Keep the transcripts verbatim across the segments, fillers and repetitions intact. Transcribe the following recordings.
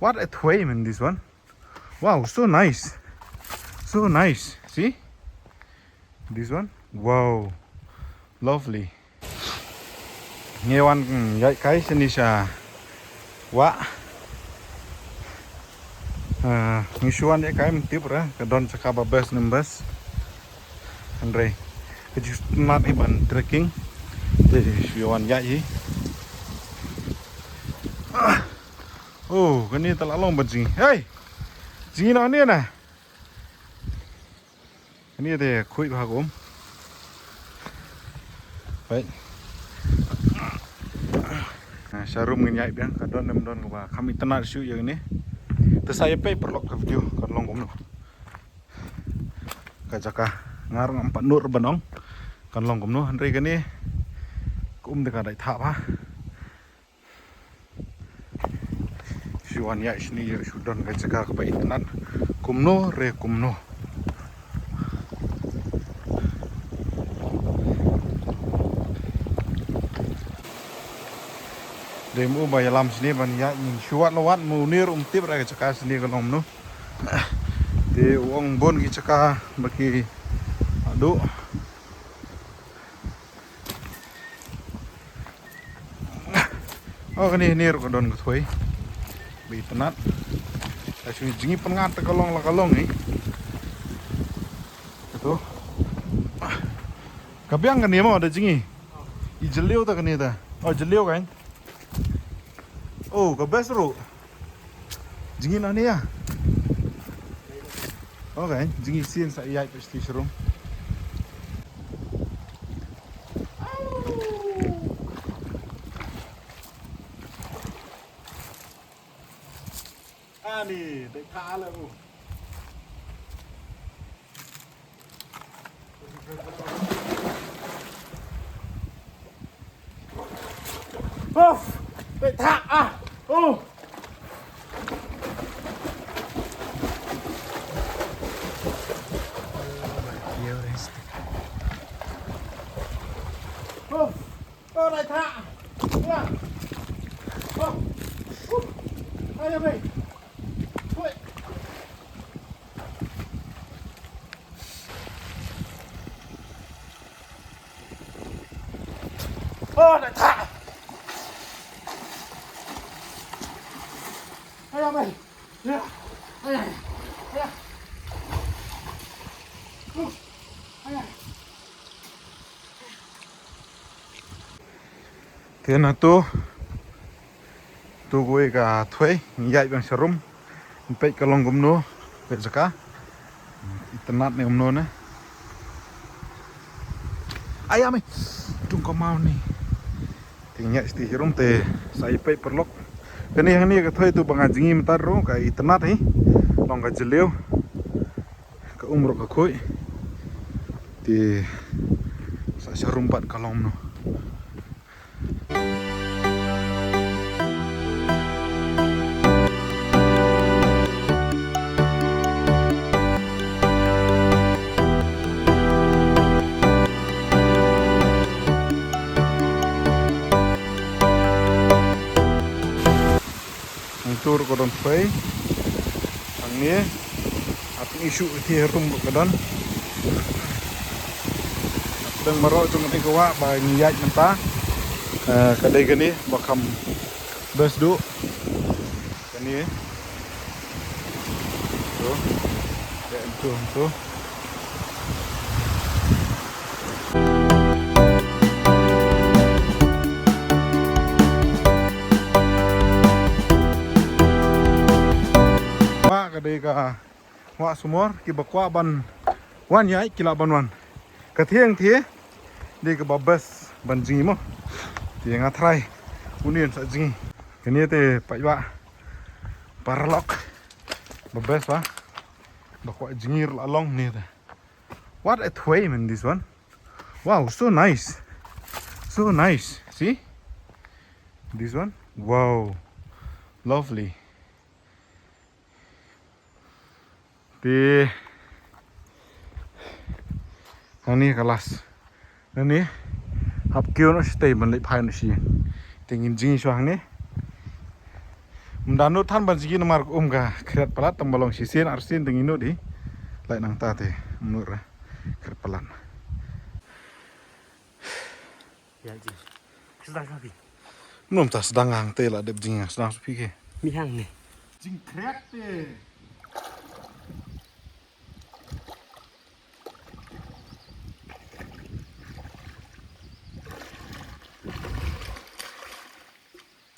What a thwei, man, this one. Wow, so nice. So nice. See? This one. Wow. Lovely. Ngi wan, mm, ïaid kai shane sha wah. Ah, ngi shu wan ïaid kai mynta, ka don jaka ba best ne em best. Hynrei ka ju start hi ban trekking. Te shu wan ïaid hi. Ah. Oh, kane te la long ban jngi. Hey. Jngi noh ne na. Kane te khuid bha kum. Peit. Ah, sha rum ngin ïaid biang, ka don ne em don kaba kham itynnad shuh ïa kane. Te sa ïa peit paralok ka video kan long kumno. Ka jaka nga ruh ngam pat nud ban ong kan long kumno, hynrei kane ka um te ka dei thah bha. Shu wan ïaid shane ïa shu don ka jaka kaba itynnad kumno re kumno. Dei mo ba ïalam shane ban ïaid, ngin shu wad la wad mo, une ruh um tip re ka jaka shane ka long kumno. Te u ong bun ki jaka ba ki haduh. Oh, kane, kane ruh ka don ka thwei ba itynnad. Ka shu jngi pyngngad te ka long la ka long hi. Kato. Ka biang kane mo da jngi. I jylliew te kane te. Oh, jylliew kan. Oh, ka best ruh. Jngi noh ne ïa. Okay, jngi sien sa ïaid pyrshah sharum. Ani, dei thah la u. Uff, dei thah ah. Oh. Uff. Oh, dei thah. Ya. Oh. Uh. Ayo, mei. Hui. Oh, dei thah. Ayo, mei. Ya. Ayo. Ayo. Uh. Ayo. Te na tu, tu kawei ka thwei, ngi ïaid biang sharum, ngi peit ka long kumno, peit jaka, itynnad ne kumno ne. Aya me, tung ka maw ni. Te ngi ïaid sharum te sa ïa peit paralok. Kane hangne ka thwei tu ba nga jngi mynta ruh ka itynnad hi, long ka jylliew. Ka um ruh ka khuid. Te sa sharum pat ka long no. Hangtu ruh ka don thwei. Hangne. Hapdeng issue ïa ki harum ruh ka don. Hapdeng baroh jong kane ka wah ba ngi ïaid mynta. Eh, ka dei kane ba kham best duh. Kane. To. Te hangtu, hangtu. Wah, ka dei ka wah sumor, kiba kwah ban wan ïaid ki lah ban wan. Ka thiang thiang dei kaba best ban jngi mo. Te nga try une sa jngi. Kane te paidbah paralok. Ba best ba. Ba kwah jngi ruh la long ne te. What a thwei, man, this one. Wow, so nice. So nice. See? This one. Wow. Lovely. Te hangne ka last. Hangne hap kiew noh shatei ban leit phai noh shi. Te ngin jngi shuwa hangne. Ym da nud than ban jngi namar um ka khriat palat, tang ba long shisien arsien te ngi nud hi. Lait nangta te nud ra khriat palat. Ïa ji. Sdang ka phi. Mlum ta sdang hangte la dep jngi, sdang sa phi ke. Mi hangne. Jingkhriat te.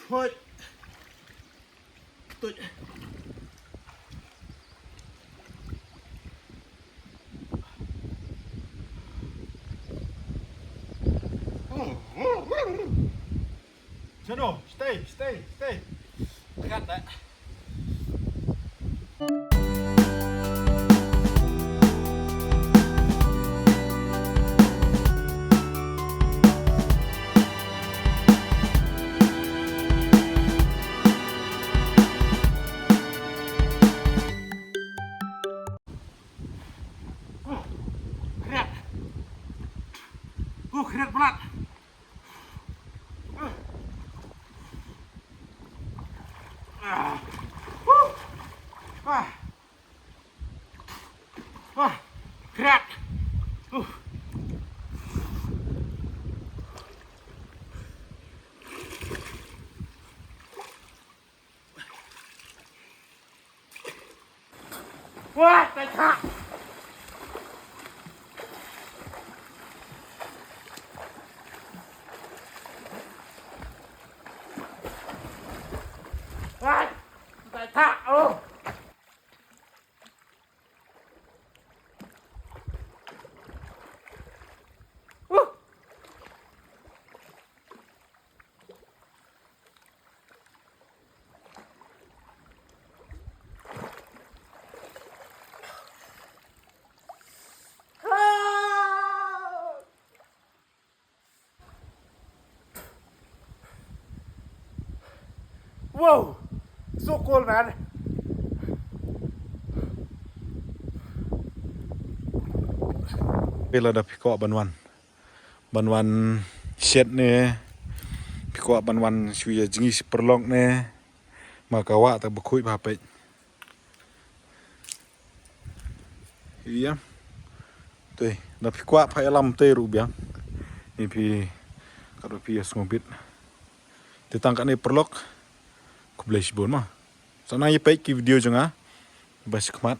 Put. Put. Jano, stay, stay, stay. Cut that. Khriat. Uh, khriat palat. Ah. Ah. Khriat. Uh. Wah, tai thak. Wah, tai thak. Oh. Uh. Wow, so cool, man. Pela da phi kwah ban wan. Ban wan shet ne. Phi kwah ban wan shu ïa jngi shi paralok ne. Ma ka wah ta ba khuid ba peit. Ïa. Te, da phi kwah pha ïalam te ruh biang. Ni phi, ka ruh phi ïa sngewbit. Te tang kane paralok. Khublei shibun ma. Sa nang ïa peit ki video jong nga. Ba shi khmat.